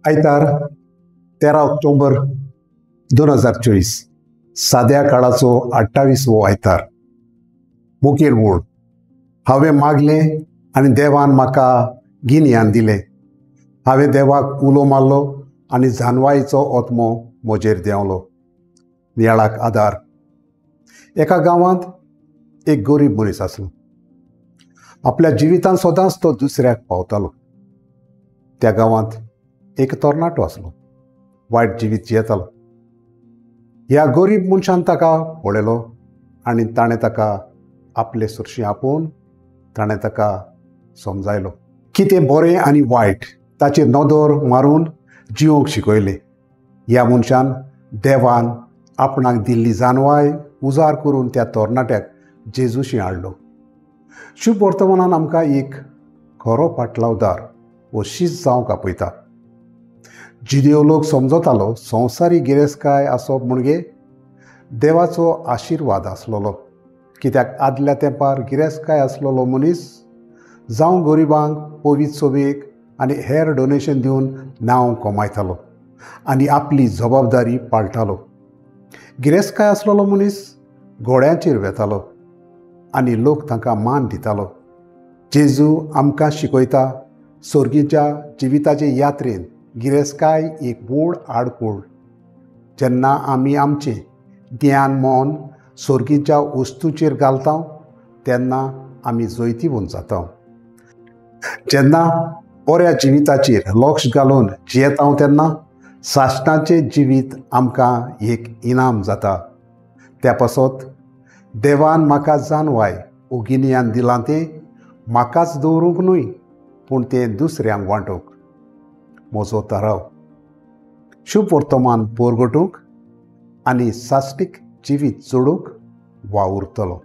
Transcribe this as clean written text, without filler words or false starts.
आयतार 13 ऑक्टोबर 2024 साद्या काळाचो 28वो आयतार. मुखेल ओळ. हांवें मागलें आनी देवान म्हाका गिन्यान दिलें. हांवें देवाक उलो मारलो आनी जानवायेचो आत्मो म्हजेर देंवलो. नियाळाक आदार. एका गांवांत एक गरीब मनीस आसलो. आपल्या जिवितांत सदांच तो दुसऱ्याक पावतालो. त्या गांवांत एक तरणाटो आसलो. वायट जिवीत जियेतालो. ह्या गरीब मनशान ताका पळयलो आनी ताणें ताका आपले सरशी आपोवन ताणें ताका समजायलो. कितें बरें आनी वायट ताचेर नदर मारून जिवंक शिकयलें. ह्या मनशान देवान आपणाक दिल्ली जानवाय उजार करून त्या तरणाट्याक जेजूशी हाडलो. शुभ वर्तमानान आमकां एक खरो पाटलावदार वो शीस जावंक आपयता. जिदेव लोक समजतालो संवसारी गिरेस्तकाय आसप म्हणजे देवाचो आशिर्वाद आसलेलो. कित्याक आदल्या तेंपार गिरेस्तकाय आसलेलो मनीस जावं गरिबांक पवित्र सोबेक आनी हेर डोनेशन दिवन नांव कमायतालो आनी आपली जबाबदारी पाळटालो. गिरेस्तकाय आसलेलो मनीस घोड्यांचेर वेतालो आनी लोक तांकां मान दितालो. जेजू आमकां शिकयता सर्गीच्या जिविताचे यात्रेन गिरेस्तकाय एक व्हड आडखळ. जेन्ना आमी आमचें ज्ञान मन सर्गीच्या वस्तूचेर घालता तेन्ना आमी जैतिवंत जाता. जेन्ना बऱ्या जिविताचेर लक्ष घालून जियेता तेन्ना साश्टाचें जिवीत आमकां एक इनाम जाता. त्या पासत देवान म्हाका जानवाय ओ गिन्यान दिलां तें म्हाकाच दवरूंक न्हय पूण तें दुसऱ्यांक वांटूंक म्हजो थाराव. शुभ वर्तमान परगटूंक आनी साश्टीक जिवीत जोडूंक वावुरतलो.